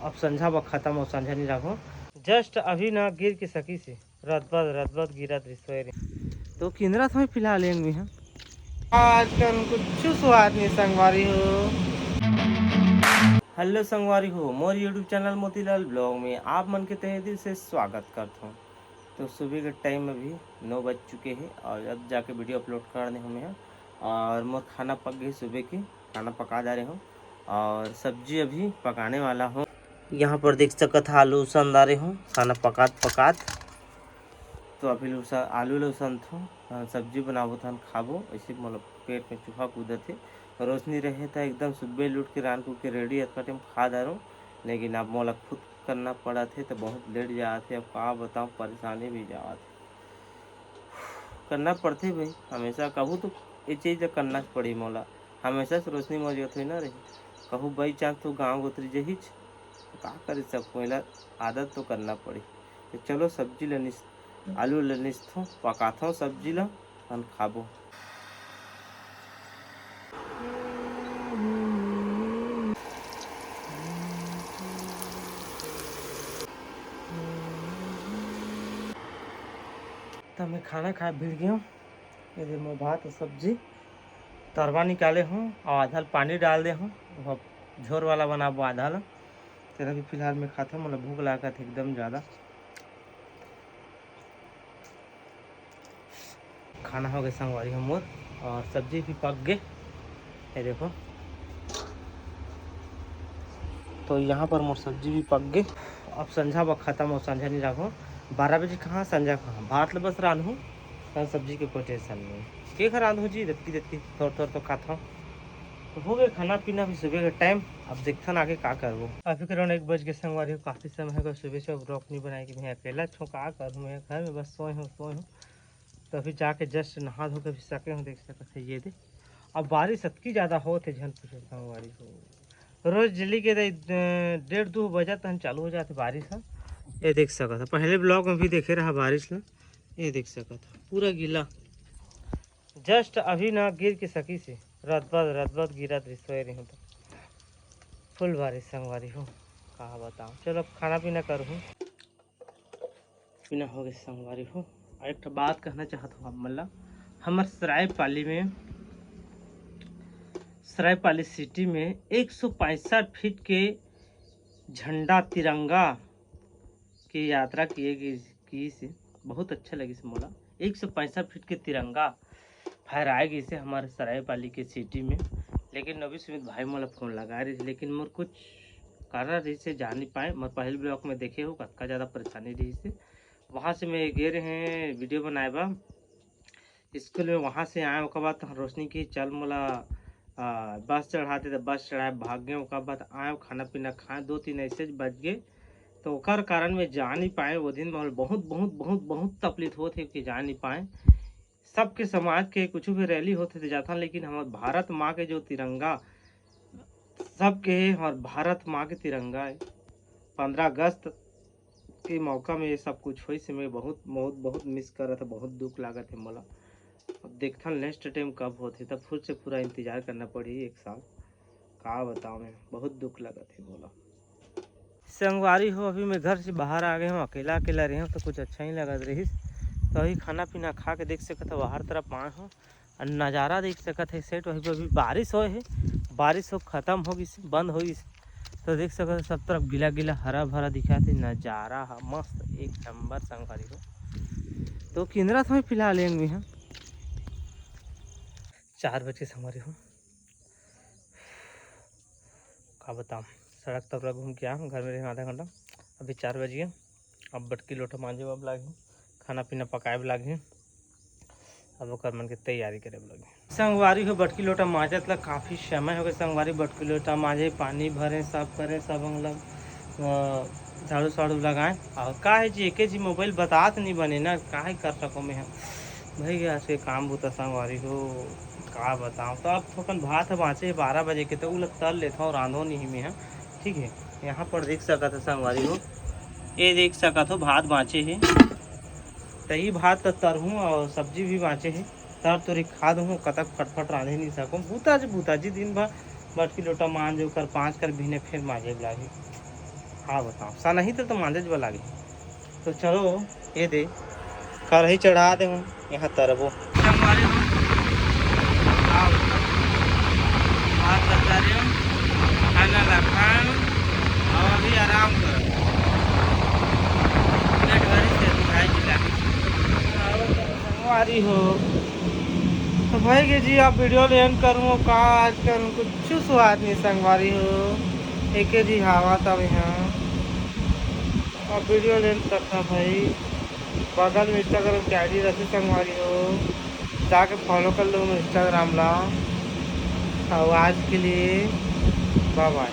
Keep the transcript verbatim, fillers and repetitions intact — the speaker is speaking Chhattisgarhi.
अब संझा बर खतम हो, संझा नहीं राखो। जस्ट अभी ना गिर के सकी से रदबद रदबद गिरत रिसोए रे। तो किंदरा था फिलहाल एंग में है। आजकल कुछ स्वाद नहीं संगवारी हो। हेलो संगवारी हो, मोर यूट्यूब चैनल मोतीलाल ब्लॉग में आप मन के तहे दिल से स्वागत करत हूँ। तो सुबह के टाइम अभी नौ बज चुके हैं और अब जाके वीडियो अपलोड कर दे हमें। और मोर खाना पक गई, सुबह के खाना पका डारे हूँ और सब्जी अभी पकाने वाला हूँ। यहाँ पर देख सकत हा, आलू उसन डारे हूँ खाना पकात पकात। तो अभी लुसा-, आलू ल उसन थो, अ, सब्जी बनाबो तहन खाबो। ऐसे मतलब पेट में चूहा कूदत हे। रोशनी रहे त एकदम सुबह लुट के रान कूद के रेडी अतका टाइम खा डारो, लेकिन अब मोला खुद करना पड़त हे तो बहुत लेट जात हे। अब का बताऊँ, परेशानी भी जात हे। करना पड़थे भाई, हमेशा कहूँ तो ये चीज़ ला करना पड़ी मोला। हमेशा से रोशनी मौजूद हुई ना रही, कहूँ बाई चांस तो गाँव गोतरी जहीच, तो का कर सकूँ, एला आदत तो करना पड़ी। तो चलो सब्जी ल निस-, आलू ल निसथों, पकाथों सब्जी ल, अन खाबो। त मैं खाना खाए भिड़ गया हूँ। ये दे मोर भात और सब्जी तरवा निकाले हूँ और आधा ल पानी डाल दे हूँ। वो झोर वाला बनाबो आधा ल। तेला भी फिलहाल मैं खाथों, मोला भूख लागत हे एकदम ज़्यादा। खाना हो गए संगवारी हो मोर, और सब्जी भी पक गए। ये देखो, तो यहाँ पर मोर सब्जी भी पक गए। अब संझा बर खतम हो, संझा नहीं राखो। बारह बजे कहाँ संझा कहाँ, भात ल बस रांधहूँ, तब सब्जी के कोई टेंशन नहीं। के घर रांधहूँ जी, दतकी दतकी थोर थोर तो खाथों। तो हो गए खाना पीना भी सुबह के टाइम। अब देखथन आगे का करबो। अभी करीबन एक बज के संगवारी हो, काफ़ी समय हो गया सुबह से ब्लॉग नहीं बनाए कि मैं अकेला छो, का करूँ मैं घर में बस सोए हूँ सोए हूँ। तो अभी जाके जस्ट नहा धो के भी सके हूँ, देख सकत है ये दे। अब बारिश अतकी ज़्यादा होत हे, झन पूछो संगवारी हो। रोज डेली के दे, अ, डेढ़ दो बजे तहन चालू हो जाते बारिश ह। ये देख सकत है, पहले ब्लॉग में भी देखे रहा बारिश ला। ये देख सकत है पूरा गीला, जस्ट अभी ना गिर के सकी से रदबद रदबद गिरत रिसोए रही तो फुल बारिश संगवारी हो, का बताऊँ। चलो अब खाना पीना करहूँ। बिना हो गए संगवारी हो। और एक ठो बात कहना चाहत हूँ आप मन ला, हमर सरायपाली में, सरायपाली सिटी में एक सौ पैंसठ फीट के झंडा तिरंगा की यात्रा किए गई, की से बहुत अच्छा लगी से मोला। एक सौ पैंसठ फीट के तिरंगा फहराए गई से हमारे सरायपाली के सिटी में। लेकिन नबी सुमित भाई मोला फोन लगा रही, लेकिन मोर कुछ कारण रही से जा नहीं पाए। मोर पहले ब्लॉग में देखे हो कतका ज़्यादा परेशानी रही से। वहाँ से मैं गे रहे वीडियो बनाए बा स्कूल में, वहाँ से आए ओकर बाद तहन रोशनी की चल मोला आ, बस चढ़ाते तो बस चढ़ाए भाग गए। ओकर बाद आए खाना पीना खाए, दो तीन ऐसे बज गए। तो ओकर कारण मैं जा नहीं पाए वो दिन। मोला बहुत बहुत बहुत बहुत तकलीफ होत हे कि जा नहीं पाए। सबके समाज के कुछ भी रैली होते तो जाता, लेकिन हमारे भारत माँ के जो तिरंगा सबके हे, हमारे भारत माँ के तिरंगा है। पंद्रह अगस्त के मौका में ये सब कुछ होइस हे, मैं बहुत बहुत बहुत मिस करत हे, बहुत दुख लागत हे मोला। अब देखथन नेक्स्ट टाइम कब होथे, तब फिर से पूरा इंतजार करना पड़ही एक साल। का बताओ मैं, बहुत दुख लगत हे मोला। संगवारी हो, अभी मैं घर से बाहर आ गए हूँ, अकेला अकेला रहे हूँ तो कुछ अच्छा ही लगत रहिस। तो अभी खाना पीना खा के देख सकत हो बाहर तरफ आए हूँ और नज़ारा देख सकत है सेट। वही पर अभी बारिश होए है, बारिश हो खत्म हो गई, बंद हो गई। तो देख सकत हो सब तरफ गीला गीला हरा भरा दिखात है, नज़ारा ह मस्त एक नंबर संगवारी हो। तो किंदरा था फिलहाल एंग में है चार बज के संगवारी हो। का बताऊँ, सड़क तरफ घूम के आए घर में रहे आधा घंटा। अभी चार बज गया। अब बटकी लोटा मांजे बर लागही, खाना पीना पकाए बर लागही, अब ओकर मन के तैयारी करे बर लागही। संगवारी हो, बटकी लोटा मांजत ला काफ़ी समय हो गए संगवारी। बटकी लोटा मांजे, पानी भरे, सब करे, सब मतलब अ, झाड़ू साड़ू लगाए। और का है जी, एके जी मोबाइल बतात नहीं बने ना, काहे कर सको मैं हम भाई आज के काम बुता संगवारी हो, का बताऊँ। तो अब थोकन भात ह बाँचे हे बारह बजे के, तो उला तल लेथव, रांधो नहीं मैं ह। ठीक है, यहाँ पर देख सकत हो संगवारी हो, ये देख सकत हो भात बाँचे हे, तो ये भात तो तरहूँ और सब्जी भी बाँचे हे, तर तोरी खा दूँ, कतक फटफट रांधे नहीं सकूँ। बूता जी, बूता जी दिन भर बटकी लोटा मांज ओकर पाँच कर बिहने फिर मांजे बर लागही। हाँ बताओ, सनही तो, तो मांजत बला गे। तो चलो, ये दे, करही चढ़ा दे हूँ, यहाँ तरबो। संगवारी हो, आओ, भात बचा रहे हो, खाना ला खान, और अभी आराम कर। पेट भरी से खाए की लागी। संगवारी हो, तो भाई के जी, आप वीडियो ले एंड करूँ का, आज करूँ कुछ स्वाद नहीं संगवारी हो, एके जी हवा तब यहाँ। अब वीडियो लेंथ करता भाई, बगल में Instagram के आईडी रखे संगवारी हो, जाके फॉलो कर लो इंस्टाग्राम ला। और आज के लिए बाय बाय।